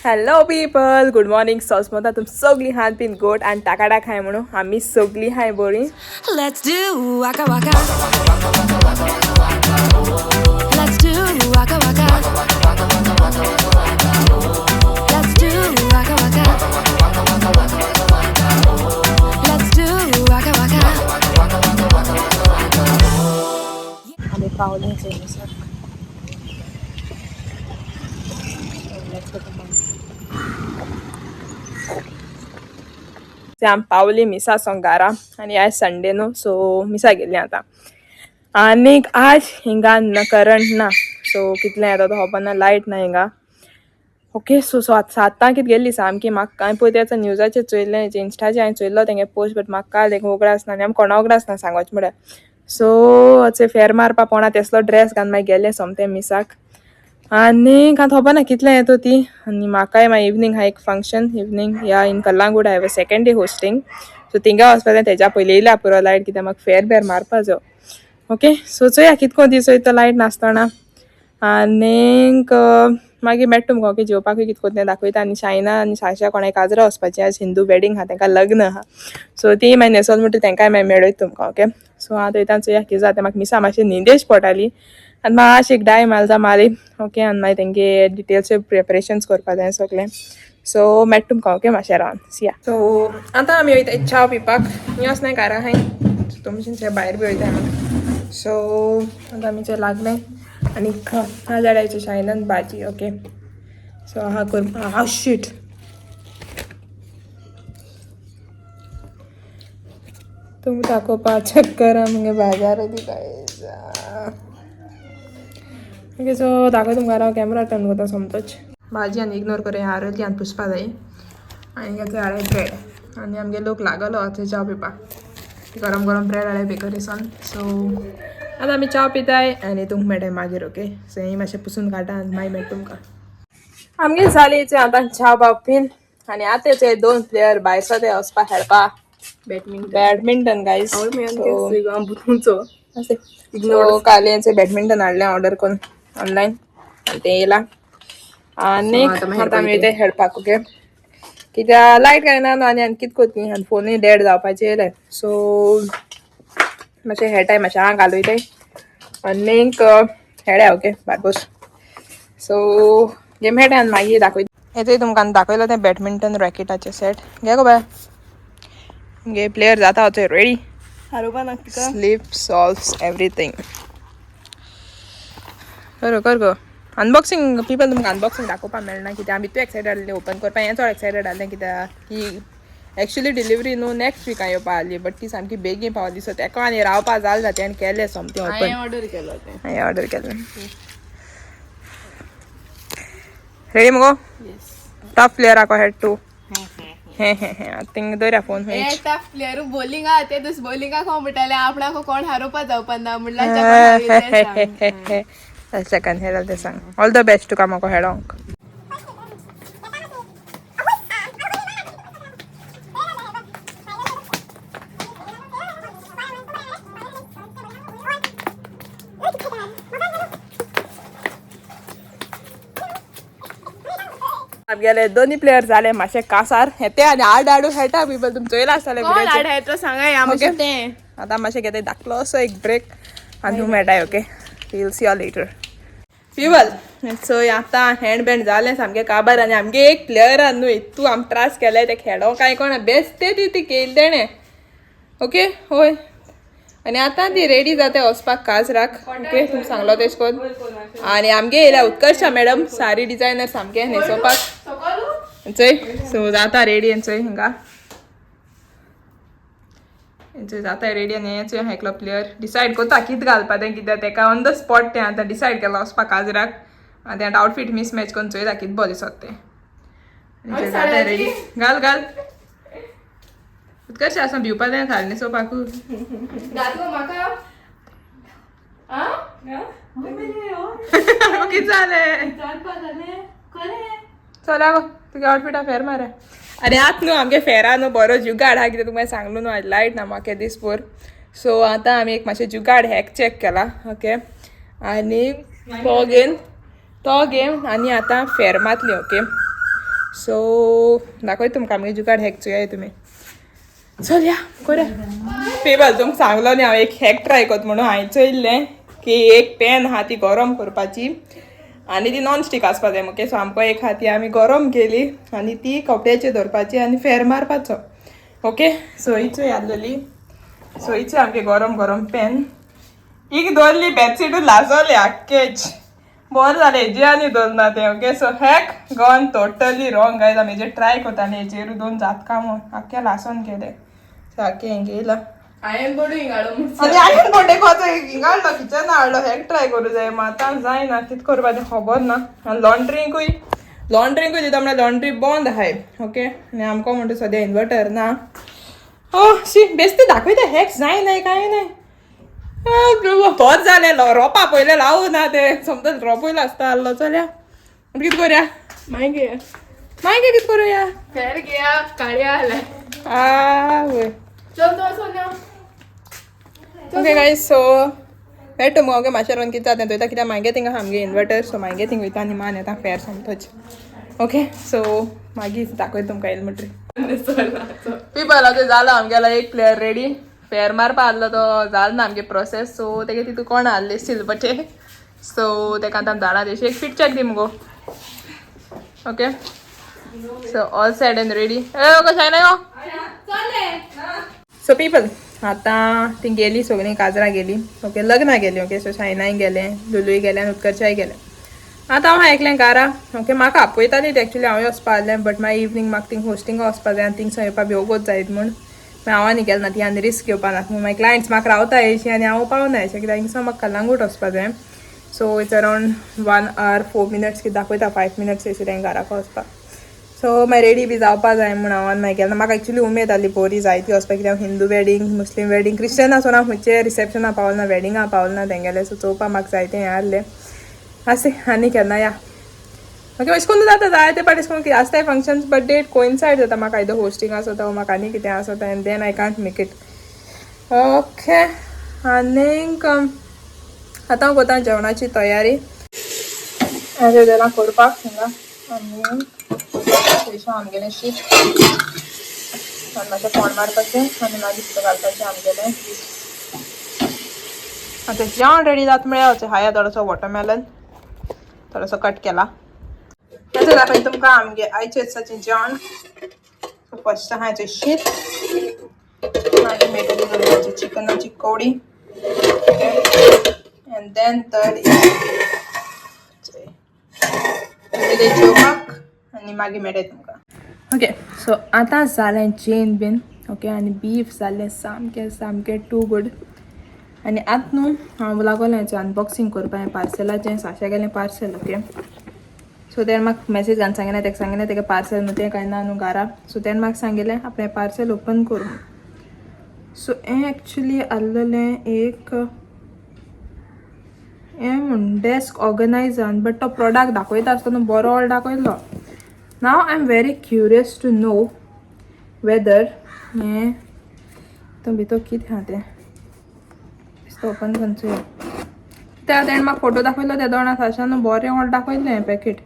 Hello people, good morning. सोसमता तुम सगळीं हात बीन गोट आनी टाकाटा खाय म्हणून आमी सगळीं हाय बरी. Let's do waka waka. Let's do waka waka. Let's do waka waka. Let's do waka waka. आमी पावले मिसाक. आमी पावली मिसा सोंगारा आनी आयज संडे न्हू, सो मिसा गेल्ली आतां. आनीक आज हिंगा करंट ना, सो कितलें येता तो खबर ना, लायट ना हिंगा. ओके, सो सातां कित गेल्ली सामकी. म्हाका हांवें पळय त्याचा न्यूजाचेर चोयलें, इन्स्टाचेर हांवें चोयल्लो तेंगे पोस्ट, बट म्हाका काल तेंगे उगडास ना आनी आमी कोणा उगडास ना सांगोच म्हळ्यार. सो अशें फेर मारपा पोणा तेसलो ड्रेस घालून मागीर गेलें सोमतें मिसाक. आनी आतां खबर ना कितलें येता ती. आनी म्हाकाय मागीर इवनींग आहा एक फंक्शन, इवनींग या in Calangute I have a second day hosting, so थिंगा वचपा तेज्या पयलीं येयल्या पुरो लायट, कित्याक म्हाका फेर बेर मारपा जायो. ओके, सो चोया कितको दीस वयता लायट नासतना. आनीक मागीर मेळटा तुमकां. ओके, जेवपाकूय कितको तें दाखयता. आनी शायना आनी साशा कोणाय काजरा वचपाचें, आज हिंदू वेडींग आहा, तेंकां लग्न आहा, सो ती मागीर न्हेसोन म्हणटा तेंकांय मागीर मेळयता तुमकां. ओके, सो आतां वयता, चोया कितें जाता. म्हाका मिसा मातशें न्हिदेश पडटाली आनी मातशें एक डाय माल मारी. ओके, आनी मागीर तेंगे डिटेल्स प्रिपरेशन्स करपा जाय सगळें. सो मेळटा तुमकां. ओके, मातशें रावन सिया. सो आतां आमी वयता च्या पिवपाक. हिंगा वचनाय कारा हांय तुमचे भायर बी वयता आमी. सो आतां आमी चोय लागलें आनी हा जाडायचे शायनान भाजी. ओके, सो हा कर हा शीट तुमी दाखोवपा चक्कर आमगे बाजार. ओके, सो दाखय तुमकां, हांव कॅमेरा टर्न करता सोमतोच. भाजी आनी इग्नोर कर, हारली आनी पुसपा जाय. आनी घेतले हाडे ब्रेड आनी आमगे लोक लागलो आतां च्या पिवपाक. गरम गरम ब्रेड हाडे बेकरीसान. सो आतां आमी च्या पिताय आनी तुमकां मेळटाय मागीर. ओके, सो ही मातशें पुसून काडटा आनी मागीर मेळटा तुमकां. आमगे जाली आतां च्या बाव पीन आनी आतां ते दोन प्लेयर भायर सो वचपा खेळपा बॅडमिंटन. Badminton guys. सो काल बॅडमिंटन हाडलें ऑर्डर करून ऑनलायन आनी तें येयलां आनी आतां आमी वयता खेळपाक. ओके, कित्याक लायट काय ना न्हू आनी आनी कितें करतली आनी फोनूय डेड जावपाचें येयलें. सो मातशें खेळटाय, मातशें आंग घालयताय आनीक खेळ्या. ओके बारबोस, सो गेम खेळटा आनी मागीर दाखयता. येतय तुमकां दाखयलो तें बॅडमिंटन रॅकेटाचें सेट. घे गो बाय, गे प्लेयर जाता थंय रेडी. हारोवपा नाका तुका. Slip solves everything. कर कर गो अनबॉक्सिंग. पिपल, तुमकां अनबॉक्सिंग दाखोवपाक मेळना कित्याक आमी इतू एक्सायटेड आहले ओपन करपाक. हें चड एक्सायटेड आहलें कित्याक ही एक्चुली डिलिव्हरी न्हू नेक्स्ट विकान येवपा आहली, बट ती सामकी बेगीन पावली. सो तेका आनी रावपा जाल जाता आनी केलें सोमतें हांवें ओपन. ऑर्डर केलो तें. हांवें ऑर्डर केलें. रेडी मुगो? येस. टफ प्लेयर आको हेड टू हे हे हे. आतां थिंग दवरया फोन. हे टफ प्लेयर बॉलिंगा ते दुस बॉलिंगा कोण म्हणटाले आपणाक कोण हारोवपा जावपा ना म्हणल्यार. सेकंड हेडल ते सांग. ऑल the best तुका म्हाका हेडोंक. आमगेले दोनी प्लेयर जाले मातशे कासार हेते आनी आड आडू खेळटा. पिपल, तुमी चोयला आसतलें. कोण आड तो सांगा या मातशें तें. आतां मातशें घेता धाकलो असो एक ब्रेक आनी तूं मेळटाय. Okay, we'll see you later people. So आतां हँड बँड जालें सामकें काबार आनी आमगे एक प्लेयरान न्हू इतू आम त्रास केले ते खेळो काय कोण बेस्ते ती ती केली तेणें. ओके होय, आनी आतां ती रेडी जाता वचपाक काजराक. ओके, तुमी सांगलो तेश कोन्न. आनी आमगे येयल्या उत्कर्षा मॅडम, सारी डिजायनर सामकें न्हेसोवपाक. चोय, सो जाता रेडी. आनी चोय हिंगा चोय जाता रेडी. आनी हें चोय, एकलो प्लेयर डिसायड करता कितें घालपा तें, कित्याक तेका ऑन the spot तें आतां डिसायड केलां वचपाक काजराक. आनी तें आउटफीट मिसमॅच करून चोयता कितें बरो दिसता तें. आनी चोय जाता रेडी. घाल घाल उत्कर्ष आसा भिवपा तें साडी न्हेसोवपाकू. घात गो म्हाका. कितें जालें? चला गो, तुगे आउटफिटा फेर मारे. आनी आतां न्हू आमगे फेरा न्हू बरो जुगाड आहा, कितें तुमकां सांगलो न्हू, आज लायट ना म्हाका दीसभर. सो आतां आमी एक मातशें जुगाड हॅक चॅक केला. ओके, आनी तो गेम आनी आतां फेर मातली. ओके. सो दाखय तुमकां आमगे जुगाड हॅक चोयाय तुमी. चल या करूया. पेपल तुमकां सांगलो न्ही हांव एक हॅक ट्राय करता म्हणून. हांवें चोयल्लें की एक पॅन आहा ती गरम करपाची आनी ती नॉन स्टीक आसपा जाय. ओके, सो आमकां एक आहा ती आमी गरम केली आनी ती कपड्याचेर दवरपाची आनी फेर मारपाचो. ओके, सो ही चोय आहलेली. सो ही चोय आमगे गरम गरम पॅन एक दवरली, बेडशीटूच लासोले आख्खेच. बरें जालें हेजे आनी दवरना तें. Okay, so hack gone totally wrong guys. आमी हेजेर ट्राय करताले, हेजेर दोन जातकां म्हूण आख्खे लासोन गेले. सो आख्खे हें येयला. आयन बोर्डू हिंगा हाडूं. आनी आयन बोर्ड एक हिंगा हाडलो, किचन हाडलो. हॅक ट्राय करूं जाय मात आतां जायना, कितें करपाचें खबर ना. आनी लॉन्ड्रींकूय लॉन्ड्रींकूय दिता म्हळ्यार लॉन्ड्री बंद आहाय. ओके, आनी आमकां म्हणटा सद्या इन्वर्टर ना. ओ शी, बेश्टे दाखयता हॅक जायना कांय नाय. बरें जालें रोपा पयलें लावूं ना तें समज रोपूय आसता आहलो. चलया कितें करुया? मागीर मागीर कितें करुया? फेर गया काळ्या आले. आवय. चल तूं वचोन यो. ओके गायज, सो मेळटा मुगो. ओके, मातशें रावन कितें जाता तें चोयता, कित्याक मागीर थिंगा आमगे इन्वर्टर. सो मागीर थिंग वयता आनी मान येता फेर सोमतोच. ओके, सो मागीर दाखयता तुमकां येयल म्हणटरी. पिपलाचो जालो आमगेलो एक प्लेयर रेडी. फेर मारपा आहलो तो जालो ना आमगे प्रोसेस. सो तेगे तितू कोण आहले सिल्वचे. सो तेका आतां धाडा तेशी एक फिट चॅक दी मुगो. Okay, so all set and ready. ए कशें ना यो. सो पीपल, आतां ती गेली सगळीं काजरां गेली. ओके, लग्नां गेली. ओके, सो शायनाय गेलें, लुलूय गेलें आनी उत्कर्षाय गेलें. आतां हांव एकलें घरा. ओके, म्हाका आपयताली ती एक्चुली, हांवूय वचपा आहलें, बट मागीर इवनींग म्हाका थिंग होस्टिंगा वचपा जाय आनी थिंग येवपा बेगोच जायत म्हूण मागीर हांव आनी गेलें ना. ती आनी रिस्क घेवपा नाका म्हूण. मागीर क्लायंट्स म्हाका रावता येयशी आनी हांव पावना अशें, कित्याक हिंगसो म्हाका कलंगूट वचपा जाय. So it's around 1 hour 4 minutes कितें दाखयता, 5 मिनट्स अशें तें घराक वचपाक. सो मागीर रेडी बी जावपा जाय म्हूण हांव आनी मागीर गेलें. म्हाका एक्चुली उमेद जाली बरी जायती वचपाक, कित्याक हांव हिंदू वेडींग, मुस्लीम वेडींग, क्रिश्चन आसून हांव खंयचे रिसेप्शना पावल ना, वेडिंगा पावल ना तेंगेलें. सो चोवपा म्हाका जायतें हें आहलें. आसूं, आनी केन्ना या. ओके, अशें करून जाता जायते पाटी अशें करून आसताय फंक्शन्स, बट डेट कोइन्सायड जाता. म्हाका आयदर होस्टिंग आसता, म्हाका आनी कितें आसता and then I can't make it. Okay, आनीक आतां हांव करता जेवणाची तयारी. आतां जालां करपाक हिंगा आनी थंयसर आमगेलें शीत आनी मातशें फोण मारपाचें आनी मागीर भितर घालपाचें आमगेलें. आतां जेवण रेडी जाता म्हळ्यार हाया थोडोसो वॉटरमेलन थोडोसो कट केला. आतां दाखयता तुमकां आमगे आयचे दिसाचें जेवण. सो फर्स्ट आहा शीत, मागीर मेळटली तुमकां चिकनाची कवडी and then third is जेवपाक आनी मागीर मेळटा तुमकां. ओके, सो आतां जालें जेवन बीन. ओके, आनी बीफ जालें सामकें सामकें टू गूड. आनी आतां न्हू हांव लागोलें हेचें अनबॉक्सिंग करपा हें पार्सलाचें. साशा गेलें पार्सल. ओके, सो तेणें म्हाका मॅसेज घालून सांगिलें, तेका सांगिलें तेका पार्सल न्हू तें कांय ना न्हू घरा. सो तेणें म्हाका सांगिलें आपणें पार्सल ओपन करूं. सो हें एक्चुली आहलेलें एक हें म्हूण डेस्क ऑर्गनायजर, बट तो प्रोडक्ट दाखयता आसतना बरो दाखयलो. Now I am very curious to know whether हें तो भितर कितें आहा तें. बेश्टें ओपन करून चोया. त्या तेणें म्हाका फोटो दाखयलो त्या दोणा साशा न्हू बरें व्हड दाखयलें हें पॅकेट,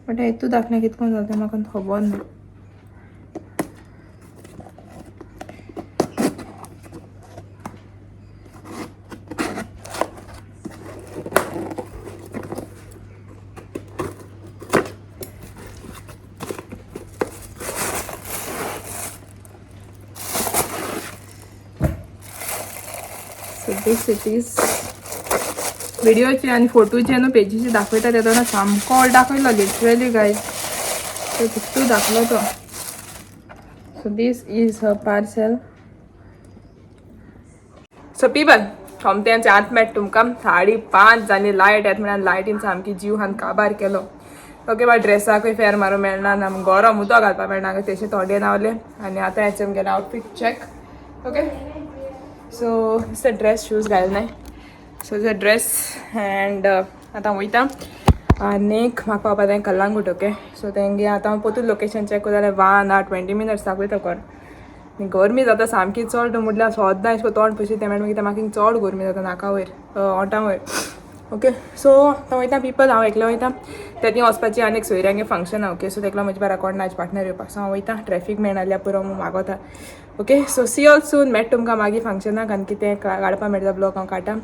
बट हितू दाखलें कितें करून जाता तें म्हाका खबर ना. So this it is. व्हिडिओचे आनी फोटोचे न्हू पेजीचे दाखयता ते दोना सामको व्हड दाखयलो लिटरली गायज. सो तितू दाखलो तो. So this is a parcel. So people, सोमत्यांचे आत मेळटा तुमकां. 5:30 जाली, लायट येता म्हळ्यार लायटीन सामकी जीव हान काबार केलो. ओके, बा ड्रेसाकूय फेर मारूंक मेळना ना, गरम उदक घालपाक मेळना तेशें थोडे रावले. आनी आतां हेचें आमगेलें outfit check. Okay, so it's dress, shoes घाल नाय. सो it's dress and आतां वयता आनीक म्हाका पावपा जाय कल्लांगूट. ओके, सो तेंगे आतां हांव पोतून लोकेशन चॅक करता जाल्यार 1 hour 20 minutes दाखयता कर. आनी गरमी जाता सामकी चड म्हटल्यार सद्दां अशें तोंड पुशी तें मागीर म्हाका चड गरमी जाता नाका वयर, ओंठा वयर. ओके सो आतां वयता पिपल, हांव एकलें वयता तें वचपाची आनी एक सोयऱ्यांगे फंक्शन आहा. ओके सो तेका म्हजे बारा कोण नाच पार्टनर येवपाक, सो हांव वयता, ट्रॅफीक मेळना पुरो मागोता. Okay so see all soon, मेळटा तुमकां मागीर फंक्शनाक आनी कितें काडपा मेळटा ब्लॉग हांव काडटा.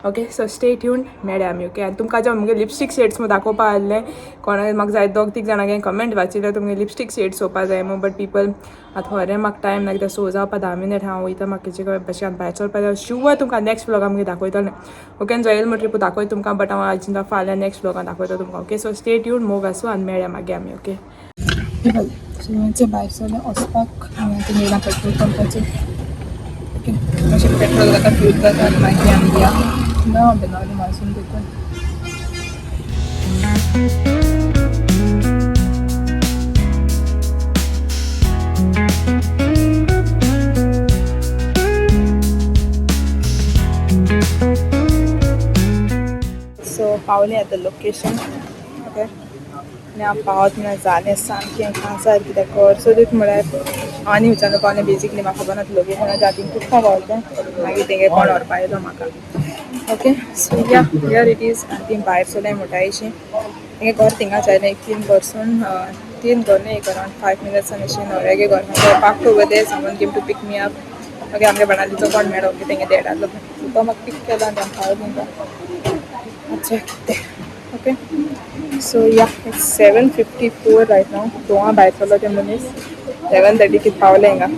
ओके सो स्टे ट्यून, मेळ्या आमी. ओके आनी तुमकां जे मुगे लिपस्टीक शेड्स म्हूण दाखोवपा आहले, कोणा म्हाका जाय दोग तीग जाणां कमेंट वाचिल्ले तुमगे लिपस्टीक शेड्स चोवपा जाय म्हूण, बट पिपल आतां खरें म्हाका टायम ना कित्याक सो जावपा 10 मिनट हांव वयता, म्हाका कितें भशेन भायर चलपा जाय. शुअर तुमकां नेक्स्ट ब्लॉगान मागीर दाखयतलें. ओके आनी जो येयल म्हण ट्रिप दाखयता तुमकां, बट हांव आज फाल्यां नेक्स्ट ब्लॉगान दाखयता तुमकां. ओके सो स्टे ट्यून, मोग आसूं आनी मेळ्या मागीर आमी. ओके सो भायर सरलें वचपाक आनी येयला पेट्रोल पंपाचेर. ओके मातशें पेट्रोल घालता, फ्यूल घालता आनी मागीर आमी या ना बेनावली मारसून देखून. सो पावलें आतां लोकेशन. ओके आनी हांव पावत म्हळ्यार जालें सामकें कांसार, कित्याक घर सोदीत म्हळ्यार आनी विचारून पावलें. बेजिकली म्हाका खबर नासलें लोकेशनाच्या हातीन कुठ्ठा पावलें, मागीर तेंगे कोण व्हरपा येयलो म्हाका. Okay so yeah here it is. आनी ती भायर सरलें मोटायशी तेंगे घर थिंगाच आयलें, एक तीन घरसून, तीन घर न्ही, एक अरावंड 5 मिनट्सान अशें न्हवऱ्यागे घर. Park over there, someone came to pick me up. मागीर आमगे बाणालीचो कोण मेळ्ळो की तेंगे डॅड आहलो, तो म्हाका पीक केलो आनी आमी पावलें तेंकां. अच्छा कितें. Okay so yeah, it's 7:54 right now. Goa भायर सरलो ते मनीस 7:30 कितें पावले हिंगा.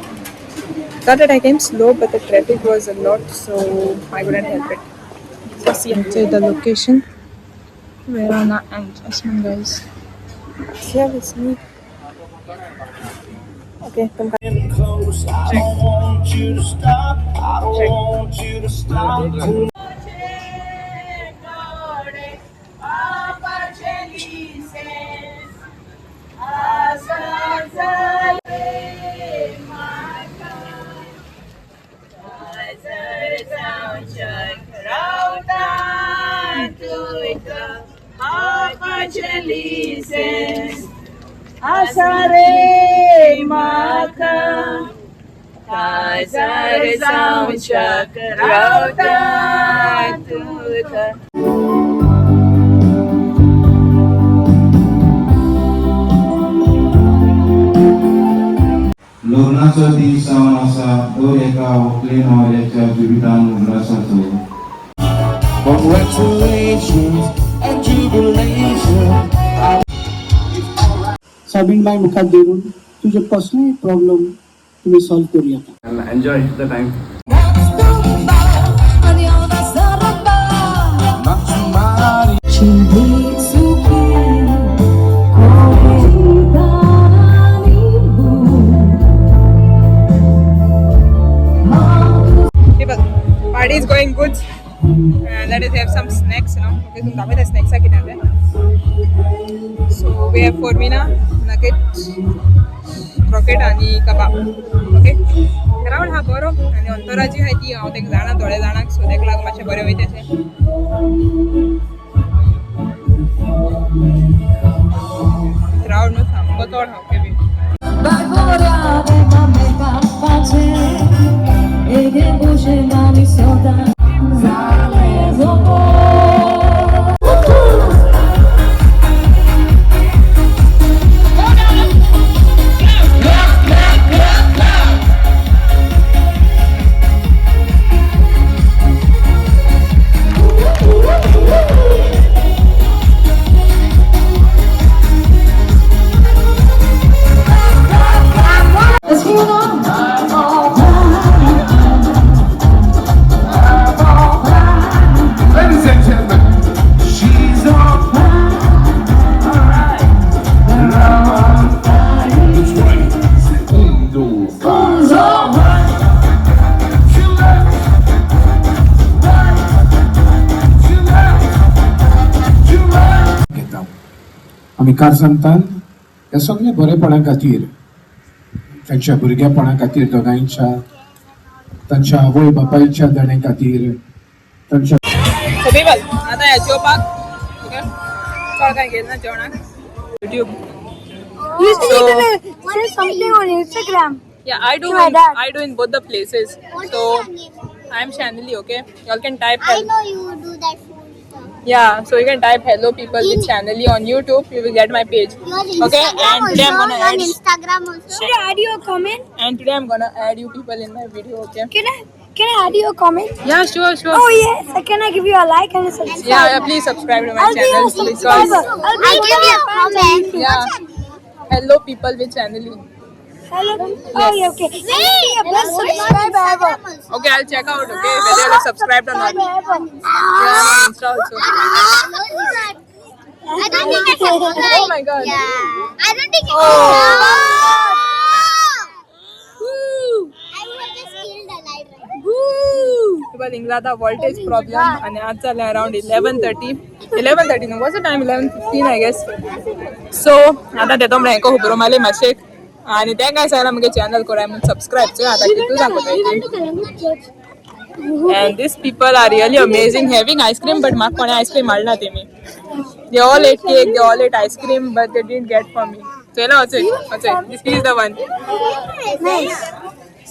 Not that I came slow, but the traffic was a lot, so I couldn't help it. So see, so the location, Verona and Jasmine guys. Here is me. Okay, तुमकां Close. I don't want you to stop. I don't want you to stop. आसारे म्हाका काजार जावच्याक रावता तुका. लग्नाचो दीस जावन आसा दर एका व्हंकले न्हवऱ्याच्या जिवितान उगडासाचो. Congratulations and jubilation. Sabin बाय मुखार धरून तुजे कसलेय प्रॉब्लम तुमी सॉल्व करूं येता. And enjoy the time. People, party is going good. Let us have some snacks. Okay, so दाखयता snacks कितें ते. So we have formina, nugget, croquette आनी कबाब. ओके क्रावड हा बरो आनी अंतरा जी आहा ती हांव तेका जाणा थोड्या जाणांक, सो तेका लागून मातशें बरें वयता अशें. क्रावड न्हू सामको चड आहा. Okay B. Ladies and gentlemen, she's on fire. All right. That's right. Segundo. She left. Right. She left. She left. घेता आमी कारसंतान ह्या सगळ्या बरेपणा खातीर, तांच्या भुरगेपणा खातीर, दोगांयच्या तांच्या आवय बापायच्या देणे खातीर तांच्या सो पिपल, आतां या जेवपाक. ओके चड कांय घेयना जेवणाक. YouTube. You say something on Instagram. Yeah, I do. To my In, dad. I do in both the places. What So is your name? I'm Shanali. Okay, y'all can type. I know you do that food stuff. Yeah, so you can type hello people with Chanely on YouTube, you will get my page. Your Okay, Instagram and today I'm also. gonna On add Instagram also. Should I add you a comment? and today I'm gonna add you people in my video, okay? Can I add you a comment? Yeah, sure, sure. Oh yes. Can I give you a like and a subscribe? Yeah, yeah, please subscribe to my I'll be channel your because subscriber. I'll be I give you a comment. yeah. Hello people with Chanely. Hello. Oh yeah, okay. Wait, You're the best subscriber ever. Okay, I'll check out, okay, whether you subscribed or not. Yeah, Ever. I'm on Insta also. I don't think I subscribe. Oh my god. Yeah. I don't think I Oh. I would have just killed alive right now. People हिंगा आता voltage problem आणि आज जालें around 11:30, 11:30 न्हू, what's the time, 11:15 I guess. So आतां तेतो म्हळ्यार हेका खबरो मारली मातशेक आनी तें काय सांगलां मुगे चॅनल कोराय म्हणून सबस्क्रायब चोय आतां कितू दाखोवता. And these people are really amazing having ice cream, but म्हाका कोणें आयस्क्रीम हाडना तेमी. They all ate cake, they all ate ice cream, but they didn't get for me. चोयला वचय वचय, this is the one. Nice.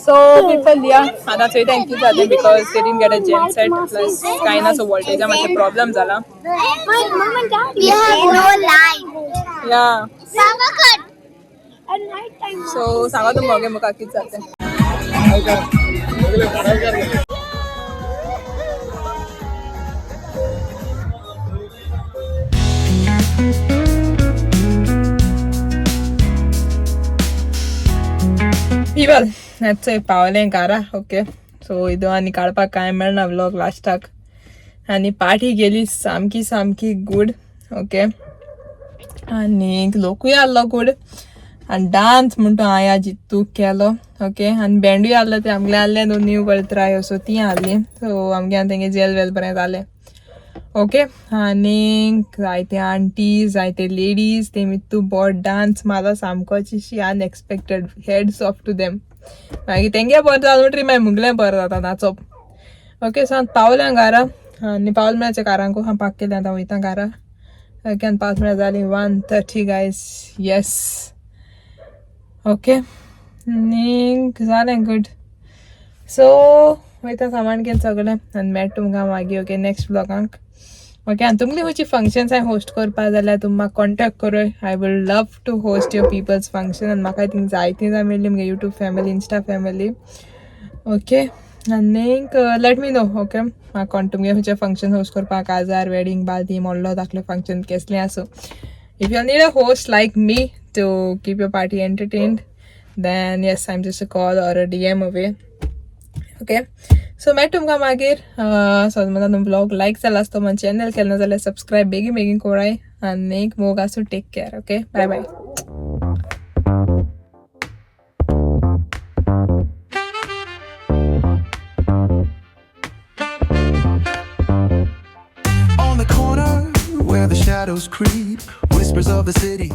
So people, yeah, आतां चोयता हांवें कितें जालें because they didn't get a genset, plus कांय ना, so वोल्टेजा मातशें problem जाला. My mom and dad. We have no light. Yeah. Power cut. At night time. So सांगा तुमकां ओके मुखार कितें जाता तें. पिपल चोय पावलें घरा. ओके, सो इदो आनी काडपाक कांय मेळना व्लॉग लास्टाक. आनी पार्टी गेली सामकी सामकी गूड. ओके, आनी लोकूय आहलो गूड आनी डांस म्हणटा हांवें आज इतू केलो. ओके, आनी बँडूय आहलो ते आमगेले आहले न्हू न्यू वल्त्राय, सो ती आहली, सो आमगे आनी तेंगे जेल वेल बरें जालें. ओके, आनी जायते आंटीज जायते लेडीज तेमी इतू बरो डांस मारलो सामको शी unexpected. Hats off to them. मागीर तेंगे बरें जालें म्हणटरी मागीर मुगलें बरें जाता नाचप. ओके, सो आतां पावलें घरा आनी पावलें म्हळ्यार कारांकू हांव पाक केलें, आतां वयता घरा. ओके, आनी पावस म्हळ्यार जालीं 1:30 गायज. येस, ओके, आनी जालें गूड. सो वयता सामान घेवन सगळें आनी मेळटा तुमकां मागीर ओके नेक्स्ट ब्लॉगांक. ओके, आनी तुमकां खंयची फंक्शन्स हांवें होस्ट करपा जाल्यार तुमी म्हाका contact करूय. I will love to host your people's function. आनी म्हाका थिंग जायतीं जाण मेळ्ळी मुगे YouTube family, Insta family. Okay, आनीक let me know. Okay, म्हाका कोण तुमगे खंयचें फंक्शन होस्ट करपाक, काजार, वेडींग, बालदी, मोडलो धाकलें फंक्शन केसलें आसूं, if you need a host like me to keep your party entertained, then yes, I am just a call or a DM away. Okay, so मेळटा तुमकां मागीर. सो म्हाका तुमकां ब्लॉग लायक जाला आसतो म्हण चॅनल केलें ना जाल्यार सबस्क्रायब बेगीन बेगीन कोराय आनी एक मोग आसूं. Take care. Okay, bye bye. On the corner where the shadows creep, whispers of the city.